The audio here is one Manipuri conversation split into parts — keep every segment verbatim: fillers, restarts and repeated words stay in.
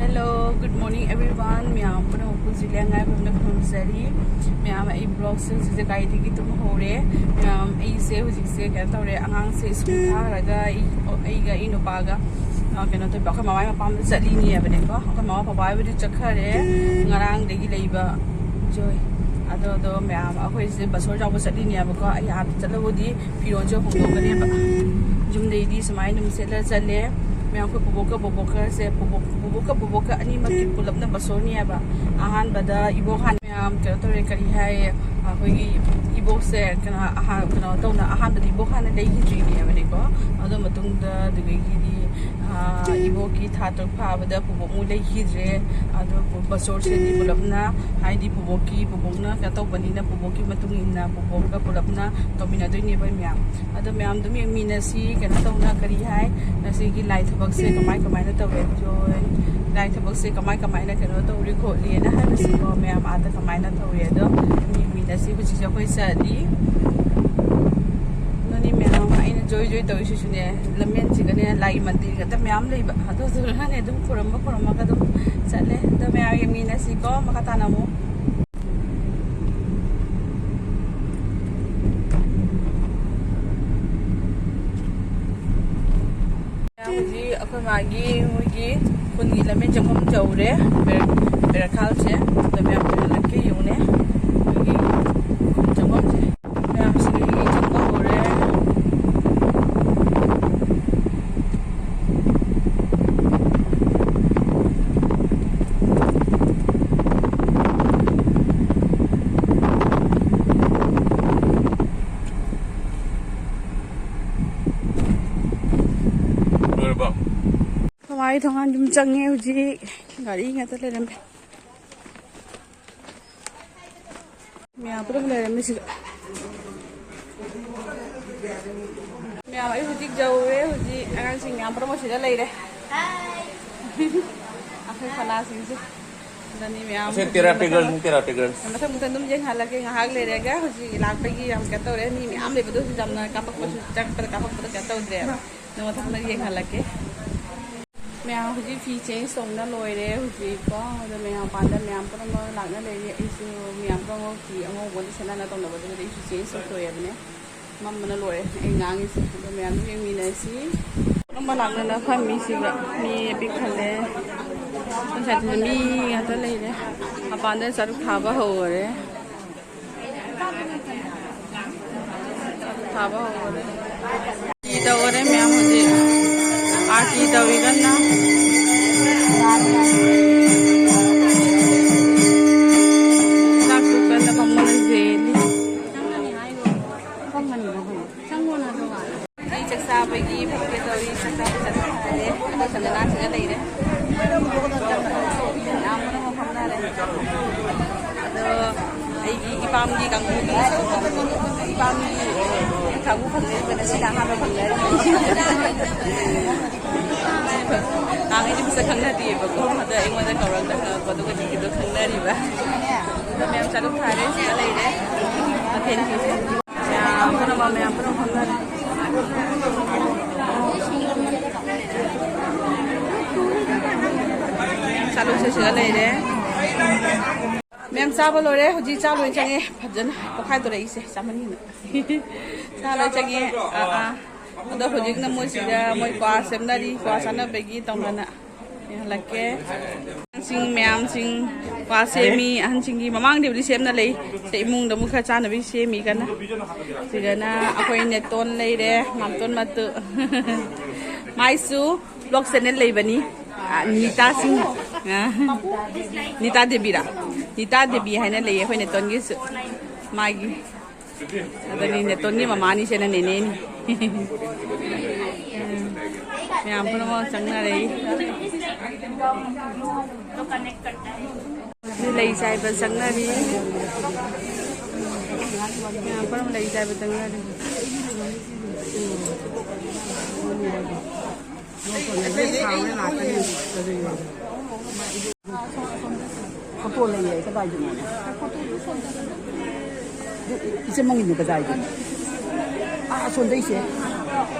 Hello, good morning everyone. ꯃꯌꯥꯝ ꯄꯨꯝꯅꯃꯛꯄꯨ ꯍꯧꯖꯤꯛ ꯂꯦꯡꯉꯥꯏꯕꯝꯗ ꯈꯨꯔꯨꯝꯖꯔꯤ꯫ ꯃꯌꯥꯝ, ꯑꯩ vlogꯁꯦ ꯍꯧꯖꯤꯛꯁꯦ ꯒꯥꯔꯤꯗꯒꯤ ꯇꯨꯝꯍꯧꯔꯦ꯫ ꯃꯌꯥꯝ, ꯑꯩꯁꯦ ꯍꯧꯖꯤꯛꯁꯦ ꯀꯩꯅꯣ ꯇꯧꯔꯦ, ꯑꯉꯥꯡꯁꯦ ꯁ꯭ꯀꯨꯜ ꯊꯥꯈ꯭ꯔꯒ ꯑꯩ, ꯑꯩꯒ ꯑꯩ ꯅꯨꯄꯥꯒ, ꯑ, ꯀꯩꯅꯣ ꯇꯧꯕ, ꯑꯩꯈꯣꯏ ꯃꯃꯥ ꯃꯄꯥꯝꯗ ꯆꯠꯂꯤꯅꯦꯕꯅꯦꯀꯣ꯫ ꯑꯩꯈꯣꯏ ꯃꯃꯥ ꯄꯄꯥ ꯍꯥꯏꯕꯨꯗꯤ ꯆꯠꯈ꯭ꯔꯦ, ꯉꯔꯥꯡꯗꯒꯤ ꯂꯩꯕ꯫ ꯖꯣꯏ꯫ ꯑꯗꯣ, ꯑꯗꯣ ꯃꯌꯥꯝ, ꯑꯩꯈꯣꯏꯁꯦ ꯕꯁꯣꯔ ꯆꯥꯎꯕ ꯆꯠꯂꯤꯅꯦꯕꯀꯣ꯫ ꯑꯩ ꯑꯥꯗ ꯆꯠꯂꯕꯨꯗꯤ ꯐꯤꯔꯣꯜꯁꯦ ꯍꯣꯡꯗꯣꯛꯀꯅꯦꯕ꯫ ꯌꯨꯝꯗꯩꯗꯤ ꯁꯨꯃꯥꯏꯅ ꯑꯗꯨꯝ ꯁꯦꯠꯂ ꯆꯠꯂꯦ꯫ ꯃꯌꯥꯝ, ꯑꯩꯈꯣꯏ ꯄꯨꯕꯣꯛꯀ ꯕꯣꯕꯣꯛꯀꯁꯦ, ꯄꯨꯕꯣꯛ-, ꯄꯨꯕꯣꯛꯀ ꯕꯣꯕꯣꯛꯀ ꯑꯅꯤꯃꯛꯀꯤ ꯄꯨꯂꯞꯅ ꯕꯁꯣꯔꯅꯦꯕ꯫ ꯑꯍꯥꯟꯕꯗ ꯏꯕꯣꯛ ꯍꯥꯟꯅ ꯃꯌꯥꯝ ꯀꯩꯅꯣ ꯇꯧꯔꯦ, ꯀꯔꯤ ꯍꯥꯏ, ꯑꯩꯈꯣꯏꯒꯤ ꯏꯕꯣꯛꯁꯦ ꯀꯩꯅꯣ, ꯑꯍꯥꯟ-, ꯀꯩꯅꯣ ꯇꯧꯅ ꯑꯍꯥꯟꯕꯗ ꯏꯕꯣꯛ ꯍꯥꯟꯅ ꯂꯩꯈꯤꯗ꯭ꯔꯤꯅꯦꯕꯅꯦꯀꯣ꯫ ꯑꯗꯨ ꯃꯇꯨꯡꯗ ꯑꯗꯨꯗꯒꯤꯗꯤ, ꯑ, ꯏꯕꯣꯛꯀꯤ ꯊꯥ ꯇꯔꯨꯛ ꯐꯥꯕꯗ ꯄꯨꯕꯣꯛ ꯑꯃꯨꯛ ꯂꯩꯈꯤꯗ꯭ꯔꯦ꯫ ꯑꯗꯣ ꯄꯨ-, ꯕꯁꯣꯔꯁꯤꯗꯤ ꯄꯨꯂꯞꯅ, ꯍꯥꯏꯗꯤ ꯄꯨꯕꯣꯛꯀꯤ, ꯄꯨꯕꯣꯛꯅ ꯀꯩꯅꯣ ꯇꯧꯕꯅꯤꯅ, ꯄꯨꯕꯣꯛꯀꯤ ꯃꯇꯨꯡ ꯏꯟꯅ ꯄꯨꯕꯣꯛꯀ ꯄꯨꯂꯞꯅ ꯇꯧꯃꯤꯟꯅꯗꯣꯏꯅꯦꯕ ꯃꯌꯥꯝ꯫ ꯑꯗꯣ ꯃꯌꯥꯝ ꯑꯗꯨꯝ ꯌꯦꯡꯃꯤꯟꯅꯁꯤ, ꯀꯩꯅꯣ ꯇꯧꯅ ꯀꯔꯤ ꯍꯥꯏ, ꯉꯁꯤꯒꯤ ꯂꯥꯏ ꯊꯕꯛꯁꯦ ꯀꯃꯥꯏ ꯀꯃꯥꯏꯅ ꯇꯧꯋꯦ, ꯖꯣꯏ꯫ ꯂꯥꯏ ꯊꯕꯛꯁꯦ ꯀꯃꯥꯏ ꯀꯃꯥꯏꯅ ꯀꯩꯅꯣ ꯇꯧꯔꯤ ꯈꯣꯠꯂꯤꯅ ꯍꯥꯏꯕꯁꯤꯀꯣ, ꯃꯌꯥꯝ ꯑꯥꯗ ꯀꯃꯥꯏꯅ ꯇꯧꯔꯤ ꯑꯗꯣ ꯌꯦꯡꯃꯤꯟꯅꯁꯤ꯫ ꯍꯧꯖꯤꯛꯁꯦ ꯑꯩꯈꯣꯏ ꯆꯠꯂꯤ꯫ ꯑꯗꯨꯅꯤ ꯃꯌꯥꯝ, ꯑꯩꯅ ꯖꯣꯏ ꯖꯣꯏ ꯇꯧꯔꯤꯁꯤꯁꯨꯅꯦ, ꯂꯝꯕꯦꯟꯁꯤꯒꯅꯦ ꯂꯥꯏꯒꯤ ꯃꯟꯗꯤꯔ ꯉꯥꯛꯇ ꯃꯌꯥꯝ ꯂꯩꯕ꯫ ꯑꯗꯨꯗꯨꯅꯅꯦ ꯑꯗꯨꯝ ꯈꯨꯔꯨꯝꯕ ꯈꯨꯔꯨꯝꯃꯒ ꯑꯗꯨꯝ ꯆꯠꯂꯦ꯫ ꯑꯗꯣ ꯃꯌꯥꯝ ꯌꯦꯡꯃꯤꯟꯅꯁꯤꯀꯣ, ꯃꯈꯥ ꯇꯥꯅ ꯑꯃꯨꯛ꯫ ꯍꯧꯖꯤꯛ ꯑꯩꯈꯣꯏ ꯃꯥꯒꯤ ꯃꯣꯏꯒꯤ ꯈꯨꯟꯒꯤ ꯂꯝꯕꯦꯟ ꯆꯪꯐꯝ ꯌꯧꯔꯦ꯫ ꯕꯦꯔ-, ꯕꯦꯔꯈꯥꯜꯁꯦ꯫ ꯑꯗꯣ ꯃꯌꯥꯝ ꯍꯜꯂꯛꯀꯦ ꯌꯦꯡꯉꯨꯅꯦ꯫ ꯑꯩꯈꯣꯏꯒꯤ ꯈꯨꯟ ꯆꯪꯐꯝꯁꯦ꯫ ꯃꯌꯥꯝꯁꯤ ꯆꯪꯕ ꯍꯧꯔꯦ꯫ ꯂꯣꯏꯔꯕꯣ? ꯃꯃꯥꯒꯤ ꯊꯣꯡꯒꯥꯟ ꯑꯗꯨꯝ ꯆꯪꯉꯦ ꯍꯧꯖꯤꯛ꯫ ꯒꯥꯔꯤ ꯉꯥꯛꯇ ꯂꯩꯔꯝꯃꯦ꯫ ꯃꯌꯥꯝ ꯄꯨꯂꯞ ꯂꯩꯔꯝꯃꯤ ꯁꯤꯗ꯫ ꯃꯌꯥꯝ, ꯑꯩ ꯍꯧꯖꯤꯛ ꯌꯧꯔꯦ꯫ ꯍꯧꯖꯤꯛ ꯑꯉꯥꯡꯁꯤꯡ ꯃꯌꯥꯝ ꯄꯨꯝꯅꯃꯛ ꯁꯤꯗ ꯂꯩꯔꯦ꯫ ꯑꯩꯈꯣꯏ ꯐꯅꯥꯁꯤꯡꯁꯦ꯫ ꯑꯗꯨꯅꯤ ꯃꯌꯥꯝ ꯑꯁꯤ ꯍꯧꯖꯤꯛ ꯇꯦꯔꯥ ꯃꯊꯪ ꯇꯦꯒꯜꯅꯤ, ꯇꯦꯔꯥ ꯇꯦꯒꯜ꯫ ꯃꯊꯪ ꯃꯊꯪ ꯑꯗꯨꯝ ꯌꯦꯡꯍꯜꯂꯛꯀꯦ꯫ ꯉꯥꯏꯍꯥꯛ ꯂꯩꯔꯒ ꯍꯧꯖꯤꯛ ꯂꯥꯛꯄꯒꯤ ꯌꯥꯝ ꯀꯩꯅꯣ ꯇꯧꯔꯦ꯫ ꯃꯤ ꯃꯌꯥꯝ ꯂꯩꯕꯗꯣ ꯍꯧꯖꯤꯛ ꯌꯥꯝꯅ ꯀꯥꯞꯄꯛꯄꯁꯨ, ꯆꯪꯉꯛꯄꯗ ꯀꯥꯞꯄꯛꯄꯗ ꯀꯩꯅꯣ ꯇꯧꯗ꯭ꯔꯦꯕ꯫ ꯑꯗꯣ ꯃꯊꯪꯗ ꯌꯦꯡꯍꯜꯂꯛꯀꯦ꯫ ꯃꯌꯥꯝ ꯍꯧꯖꯤꯛ ꯐꯤ ꯆꯦꯟꯖ ꯇꯧꯅ ꯂꯣꯏꯔꯦ ꯍꯧꯖꯤꯛꯀꯣ꯫ ꯑꯗꯣ ꯃꯌꯥꯝ ꯃꯄꯥꯟꯗ ꯃꯌꯥꯝ ꯄꯨꯝꯅꯃꯛ ꯂꯥꯛꯅ ꯂꯩꯔꯦ꯫ ꯑꯩꯁꯨ ꯃꯌꯥꯝ ꯄꯨꯝꯅꯃꯛ ꯐꯤ ꯑꯉꯧꯕ ꯑꯃꯗꯤ ꯁꯦꯠꯅꯅ ꯇꯧꯅꯕ, ꯑꯗꯨꯒꯗꯤ ꯑꯩꯁꯨ ꯆꯦꯟꯖ ꯇꯧꯊꯣꯛꯑꯦꯕꯅꯦ꯫ ꯃꯝꯕꯅ ꯂꯣꯏꯔꯦ ꯑꯩ ꯉꯥꯡꯉꯤꯁꯦ꯫ ꯑꯗꯣ ꯃꯌꯥꯝꯗꯣ ꯌꯦꯡꯃꯤꯟꯅꯁꯤ꯫ ꯑꯃ ꯂꯥꯛꯅꯅ ꯐꯝꯃꯤꯁꯤꯒ ꯃꯤ ꯄꯤꯛ ꯊꯜꯂꯦ꯫ ꯉꯁꯥꯏꯗꯨꯅ ꯃꯤ ꯉꯥꯛꯇ ꯂꯩꯔꯦ꯫ ꯃꯄꯥꯟꯗ ꯆꯔꯨ ꯊꯥꯕ ꯍꯧꯈꯔꯦ꯫ ꯆꯔꯨ ꯊꯥꯕ ꯍꯧꯈꯔꯦ꯫ ꯇꯧꯔꯦ ꯃꯌꯥꯝ ꯍꯧꯖꯤꯛ꯫ ꯑꯥꯔꯇꯤ ꯇꯧꯔꯤ ꯀꯟꯅ꯫ ꯆꯥꯛꯁꯨ ꯀꯟꯅ ꯐꯝꯃꯒ ꯌꯦꯜꯂꯤ꯫ ꯆꯪꯉꯣꯅ ꯑꯗꯨꯒ꯫ ꯆꯥꯛ ꯆꯥꯕꯒꯤ ꯐꯝꯒꯦ ꯇꯧꯔꯤ꯫ ꯆꯥꯛ ꯆꯥꯕ ꯆꯠꯄ ꯍꯥꯏꯔꯦ꯫ ꯑꯩꯈꯣꯏ ꯁꯪꯒ ꯂꯥꯟꯁꯤꯒ ꯂꯩꯔꯦ꯫ ꯌꯥꯝꯅ ꯐꯝꯅꯔꯦ꯫ ꯑꯗꯣ ꯑꯩꯒꯤ ꯏꯄꯥꯝꯒꯤ ꯀꯥꯡꯕꯨꯒꯤ, ꯏꯄꯥꯝꯒꯤ ꯀꯥꯡꯕꯨ ꯐꯪꯅꯔꯤꯕ ꯉꯁꯤꯅ ꯑꯍꯥꯟꯕ ꯐꯪꯅꯔꯤ꯫ ꯅꯍꯥꯟꯉꯩꯗꯤ ꯃꯁꯛ ꯈꯪꯅꯗꯦꯕꯀꯣ꯫ ꯑꯗ ꯑꯩꯉꯣꯟꯗ ꯀꯧꯔꯛꯇ ꯍꯪꯉꯛꯄ, ꯑꯗꯨꯒ ꯍꯧꯖꯤꯛꯀꯤꯗꯣ ꯈꯪꯅꯔꯤꯕ꯫ ꯑꯗꯣ ꯃꯌꯥꯝ ꯆꯥꯛ ꯊꯥꯔꯦ, ꯁꯤꯗ ꯂꯩꯔꯦ꯫ ꯃꯊꯦꯜꯁꯤꯡꯁꯦ꯫ ꯃꯌꯥꯝ ꯄꯨꯝꯅꯃꯛ, ꯃꯌꯥꯝ ꯄꯨꯝꯅꯃꯛ ꯐꯝꯅꯔꯦ꯫ ꯆꯥꯂꯨꯛꯁꯦ ꯁꯤꯗ ꯂꯩꯔꯦ꯫ ꯃꯌꯥꯝ ꯆꯥꯕ ꯂꯣꯏꯔꯦ꯫ ꯍꯧꯖꯤꯛ ꯆꯥ ꯂꯣꯏ ꯆꯪꯉꯦ꯫ ꯐꯖꯅ ꯄꯣꯛꯈꯥꯏꯗꯣꯔꯛꯏꯁꯦ ꯆꯥꯃꯟꯒꯤꯅ꯫ ꯆꯥ ꯂꯣꯏ ꯆꯪꯉꯦ꯫ ꯑꯥ, ꯑꯥ꯫ ꯑꯗꯣ ꯍꯧꯖꯤꯛꯅ ꯃꯣꯏꯁꯤꯗ ꯃꯣꯏ ꯀ꯭ꯋꯥ ꯁꯦꯝꯅꯔꯤ꯫ ꯀ꯭ꯋꯥ ꯆꯥꯅꯕꯒꯤ ꯇꯧꯅꯅ꯫ ꯌꯦꯡꯍꯜꯂꯛꯀꯦ꯫ ꯑꯉꯥꯡꯁꯤꯡ ꯃꯌꯥꯝꯁꯤꯡ ꯀ꯭ꯋꯥ ꯁꯦꯝꯃꯤ꯫ ꯑꯍꯟꯁꯤꯡꯒꯤ ꯃꯃꯥꯡꯗꯕꯨꯗꯤ ꯁꯦꯝꯅ ꯂꯩ꯫ ꯁꯦ ꯏꯃꯨꯡꯗ ꯑꯃꯨꯛ ꯈꯔ ꯆꯥꯅꯕꯤ ꯁꯦꯝꯃꯤ ꯀꯟꯅ꯫ ꯁꯤꯗꯅ ꯑꯩꯈꯣꯏ ꯅꯦꯇꯣꯟ ꯂꯩꯔꯦ, ꯃꯥꯝꯇꯣꯟ ꯃꯇꯨ꯫ ꯃꯥꯏꯁꯨ ꯕ꯭ꯂꯣꯛ ꯆꯦꯅꯦꯜ ꯂꯩꯕꯅꯤ꯫ ꯑ, ꯅꯤꯇꯥ ꯁꯤꯡ꯫ ꯑ, ꯅꯤꯇꯥ ꯗꯦꯕꯤꯔꯥ? ꯅꯤꯇꯥ ꯗꯦꯕꯤ ꯍꯥꯏꯅ ꯂꯩꯌꯦ ꯑꯩꯈꯣꯏ ꯅꯦꯇꯣꯟꯒꯤꯁꯨ꯫ ꯃꯥꯒꯤ ꯑꯗꯅꯤ ꯅꯦꯇꯣꯟꯒꯤ ꯃꯃꯥꯅꯤꯁꯦꯅ ꯅꯦꯅꯦꯅꯤ꯫ ꯃꯌꯥꯝ ꯄꯨꯝꯅꯃꯛ ꯆꯪꯅꯔꯛꯏ꯫ ꯂꯩ ꯆꯥꯏꯕ ꯆꯪꯅꯔꯤ꯫ ꯃꯌꯥꯝ ꯄꯨꯝꯅꯃꯛ ꯂꯩ ꯆꯥꯏꯕ ꯆꯪꯅꯔꯤ꯫ ꯐꯣꯇꯣ ꯂꯩꯌꯦ, ꯀꯗꯥꯏꯗꯅꯣꯅꯦ? ꯏꯆꯦ ꯃꯪꯒꯤꯅ ꯀꯗꯥꯏꯗꯅꯣ? ꯑꯥ, ꯑꯁꯣꯝꯗꯩꯁꯦ꯫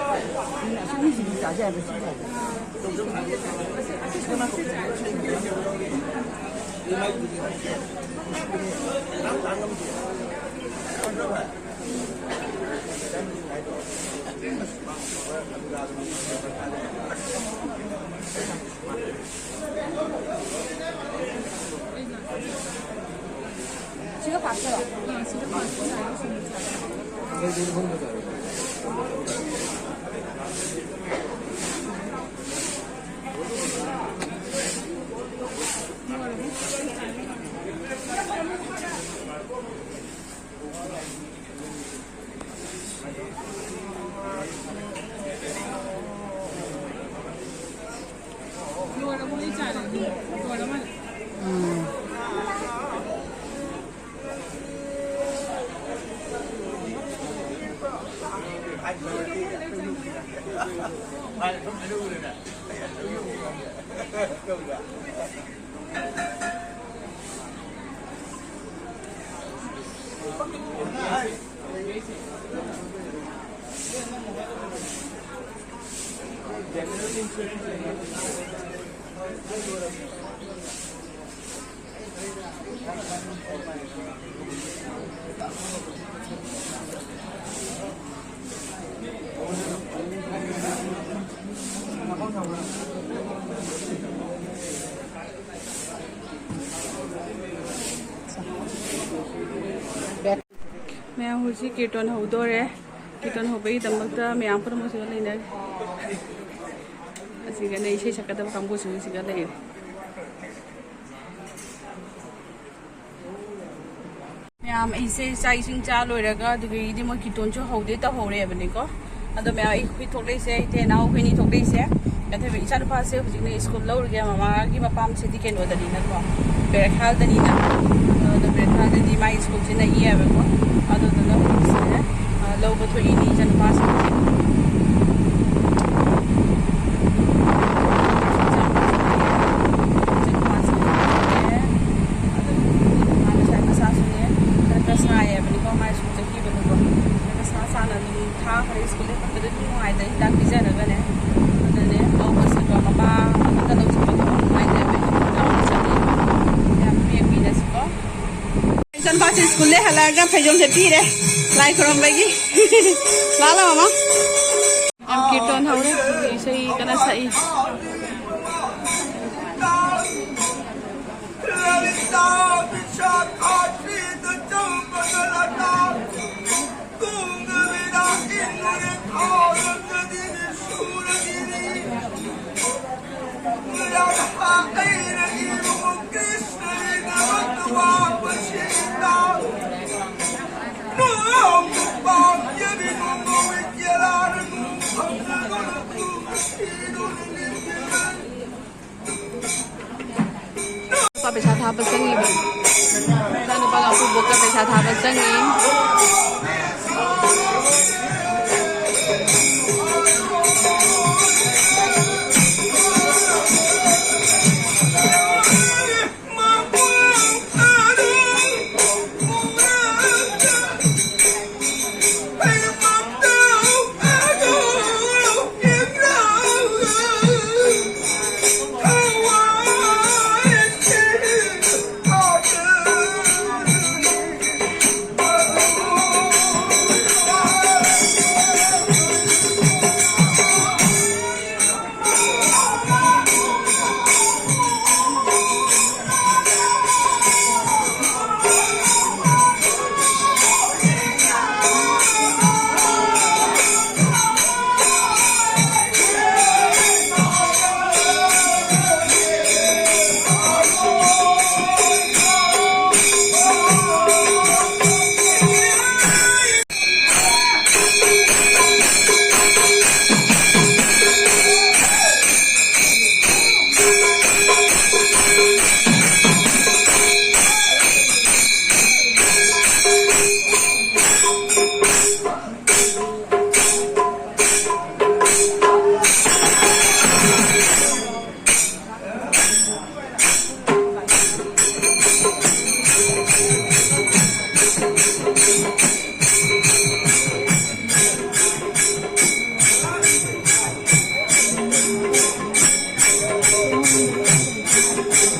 ꯑꯁꯣꯝꯒꯤꯁꯤꯗꯤ ꯆꯥꯖ ꯌꯥꯕ ꯁꯤ ꯌꯥꯏ꯫ ꯁꯤꯒ ꯐꯥꯁꯇꯔꯣ? ꯑꯥ, ꯁꯤꯒ ꯐꯥꯁꯇꯔ ꯁꯥꯏ, ꯁꯤꯒ ꯐꯥꯁꯇꯔ꯫ ꯃꯌꯥꯝ, ꯍꯧꯖꯤꯛ ꯀꯤꯔꯇꯟ ꯍꯧꯗꯣꯔꯦ꯫ ꯀꯤꯔꯇꯟ ꯍꯧꯕꯒꯤꯗꯃꯛꯇ ꯃꯌꯥꯝ ꯄꯨꯝꯅꯃꯛꯁꯤꯒ ꯂꯩꯅꯔꯦ꯫ ꯑꯁꯤꯒꯅꯦ ꯏꯁꯩ ꯁꯛꯀꯗꯕ ꯀꯥꯡꯕꯨꯁꯤꯡꯁꯤꯒ ꯂꯩꯔꯦ꯫ ꯃꯌꯥꯝ, ꯑꯩꯁꯦ ꯆꯥꯛ ꯏꯁꯤꯡ ꯆꯥ ꯂꯣꯏꯔꯒ, ꯑꯗꯨꯗꯒꯤꯗꯤ ꯃꯣꯏ ꯀꯤꯔꯇꯟꯁꯨ ꯍꯧꯗꯦ ꯇꯧꯍꯧꯔꯦꯕꯅꯤꯀꯣ꯫ ꯑꯗꯣ ꯃꯌꯥꯝ, ꯑꯩꯈꯣꯏ ꯊꯣꯛꯂꯛꯏꯁꯦ, ꯏꯇꯩ ꯏꯅꯥꯎ ꯑꯩꯈꯣꯏꯅꯤ ꯊꯣꯛꯂꯛꯏꯁꯦ꯫ ꯑꯗꯨꯒ ꯏꯆꯥꯅꯨꯄꯥꯁꯦ ꯍꯧꯖꯤꯛꯅ ꯁ꯭ꯀꯨꯜ ꯂꯧꯔꯨꯒꯦ, ꯃꯃꯥꯒꯤ ꯃꯄꯥꯝꯁꯤꯗꯤ ꯀꯩꯅꯣꯗꯅꯤꯅꯀꯣ, ꯕꯦꯔꯈꯥꯜꯗꯅꯤꯅ꯫ ꯑꯗꯣ ꯕꯦꯔꯈꯥꯜꯗꯗꯤ ꯃꯥꯒꯤ ꯁ꯭ꯀꯨꯜꯁꯦ ꯅꯛꯏꯌꯦꯕꯀꯣ꯫ ꯑꯗꯨꯗꯨꯅ ꯍꯧꯖꯤꯛꯁꯦ, ꯑ, ꯂꯧꯕ ꯊꯣꯛꯏꯅꯤ ꯏꯆꯥꯅꯨꯄꯥꯁꯤꯡꯁꯦ꯫ ꯏꯆꯥꯅꯨꯄꯥꯁꯤꯡꯁꯦ꯫ ꯑꯉꯥꯡ ꯁ꯭ꯀꯨꯜꯗ ꯍꯟꯕꯗꯗꯤ ꯅꯨꯡꯉꯥꯏꯇꯦ, ꯍꯤꯗꯥꯛ ꯄꯤꯖꯅꯕꯅꯦ꯫ ꯑꯗꯨꯅꯦ ꯂꯧꯕꯁꯨ ꯃꯄꯥ ꯑꯃꯠꯇ ꯂꯧꯁꯤꯟꯕ ꯅꯨꯡꯉꯥꯏꯇꯦ꯫ ꯌꯥꯝ ꯄꯦꯟꯕꯤꯔꯁꯤꯀꯣ꯫ ꯏꯆꯟ ꯅꯨꯄꯥꯁꯦ ꯁ꯭ꯀꯨꯜꯗꯩ ꯍꯜꯂꯛꯑꯒ ꯐꯩꯖꯣꯝꯁꯦ ꯄꯤꯔꯦ ꯂꯥꯏ ꯈꯨꯔꯨꯝꯕꯒꯤ꯫ ꯂꯥꯛꯂꯣ ꯃꯃꯥ꯫ ꯌꯥꯝ ꯀꯤꯔꯇꯣꯟ ꯍꯧꯔꯦ꯫ ꯏꯁꯩ ꯀꯟꯅ ꯁꯛꯏ꯫ ꯅꯨꯄꯥ ꯄꯩꯁꯥ ꯊꯥꯕ ꯆꯪꯉꯤꯕ꯫ ꯏꯆꯥ ꯅꯨꯄꯥꯒ ꯑꯩꯈꯣꯏ ꯕꯣꯛꯀ ꯄꯩꯁꯥ ꯊꯥꯕ ꯆꯪꯉꯤ꯫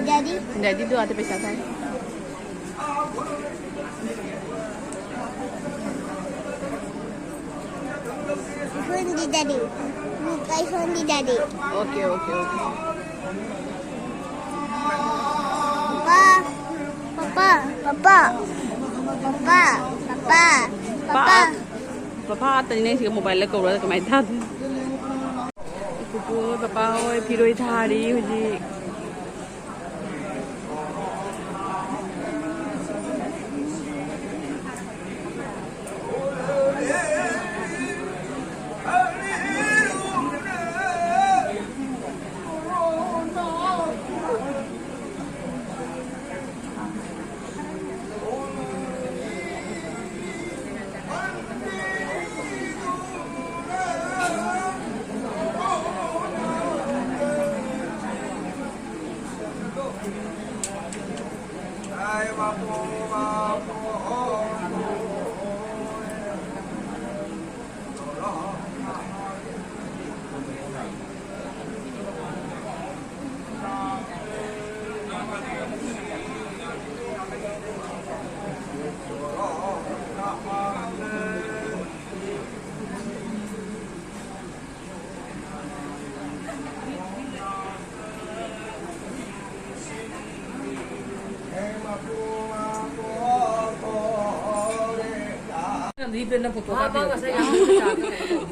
Daddy. Daddy, दो आते पैसा था। Phone दे Daddy. Phone दे Daddy. Okay, okay, okay. पापा, पापा, पापा, पापा, पापा, पापा꯫ ꯄꯥꯄꯥ ꯑꯥꯠꯇꯅꯤ ꯅꯪ ꯁꯤꯒ ꯃꯣꯕꯥꯏꯜꯗ ꯀꯧꯔꯒ ꯀꯃꯥꯏꯅ ꯊꯥꯗꯣꯏꯅꯣ? ꯄꯨꯄꯨ ꯍꯣꯏ, ꯄꯥꯄꯥ ꯍꯣꯏ ꯐꯤꯔꯣꯏ ꯊꯥꯔꯤ ꯍꯧꯖꯤꯛ꯫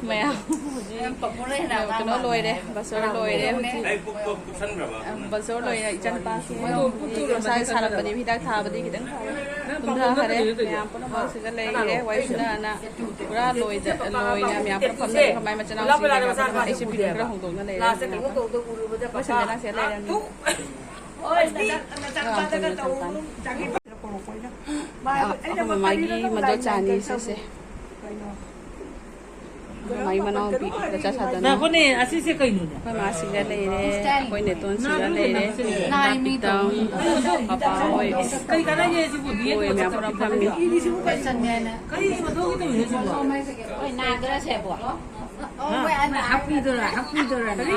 ꯃꯌꯥꯝ ꯍꯧꯖꯤꯛ ꯀꯩꯅꯣ ꯂꯣꯏꯔꯦ, ꯕꯁꯣꯔ ꯂꯣꯏꯔꯦ ꯍꯧꯖꯤꯛ꯫ ꯑꯩ ꯄꯨꯛ-, ꯄꯨꯛ ꯊꯟꯈ꯭ꯔꯕ? ꯕꯁꯣꯔ ꯂꯣꯏꯔꯦ, ꯏꯆꯥꯅꯨꯄꯥꯁꯨ ꯃꯁꯥ ꯁꯥꯔꯛꯄꯅꯦ, ꯍꯤꯗꯥꯛ ꯊꯥꯕꯗꯤ ꯈꯤꯇꯪ ꯐꯔꯦ꯫ ꯇꯨꯝꯊꯈꯔꯦ꯫ ꯃꯌꯥꯝ ꯄꯨꯝꯅꯃꯛ ꯁꯤꯗ ꯂꯩꯔꯦ, ꯋꯥꯔꯤ ꯁꯨꯅꯥꯅ ꯄꯨꯔꯥ ꯂꯣꯏꯗ-, ꯂꯣꯏꯅ ꯃꯌꯥꯝ ꯄꯨꯂꯞ ꯐꯝꯅꯔꯦ꯫ ꯃꯥꯏ ꯃꯆꯤꯟ ꯃꯅꯥꯎꯁꯤꯡ ꯃꯌꯥꯝ ꯄꯨꯂꯞ ꯐꯝ-, ꯑꯩꯁꯨ ꯐꯤꯔꯣꯜ ꯈꯔ ꯍꯣꯡꯗꯣꯛꯅ ꯂꯩꯔꯦ꯫ ꯃꯌꯥꯝ ꯄꯨꯂꯞ ꯃꯣꯏ ꯁꯟꯗꯅꯥꯁꯦ ꯂꯩꯔꯝꯃꯤ꯫ ꯑꯩꯈꯣꯏ ꯃꯃꯥꯒꯤ ꯃꯗꯣ ꯆꯥꯅꯤ ꯁꯤꯁꯦ꯫ ꯃꯥꯒꯤ ꯃꯅꯥꯎꯅꯨꯄꯤ ꯃꯆꯥ ꯁꯥꯗꯅ꯫ ꯉꯥꯏꯈꯣꯅꯦ, ꯑꯁꯤꯁꯦ ꯀꯩꯅꯣꯅꯦ? ꯑꯩꯈꯣꯏ ꯃꯥꯁꯤꯒ ꯂꯩꯔꯦ, ꯑꯩꯈꯣꯏ ꯅꯦꯇꯣꯟꯁꯤꯒ ꯂꯩꯔꯦ, ꯄꯥꯄꯥ ꯍꯣꯏ, ꯄꯥꯄꯥ ꯍꯣꯏ, ꯀꯔꯤ ꯀꯥꯟꯅꯒꯦ ꯁꯤꯕꯨ? ꯍꯣꯏ, ꯃꯌꯥꯝ ꯄꯨꯂꯞ ꯐꯝꯃꯤ꯫ ꯀꯔꯤ ꯃꯊꯧꯒꯤ ꯇꯧꯔꯤꯅꯣ ꯁꯤꯕꯨ? ꯍꯣꯏ, ꯅꯥꯗ꯭ꯔꯁꯦꯕꯣ꯫ ꯍꯥ? ꯍꯥꯞꯄꯤꯗꯣꯔꯥ, ꯍꯥꯞꯄꯤꯗꯣꯔꯥ? ꯀꯔꯤ?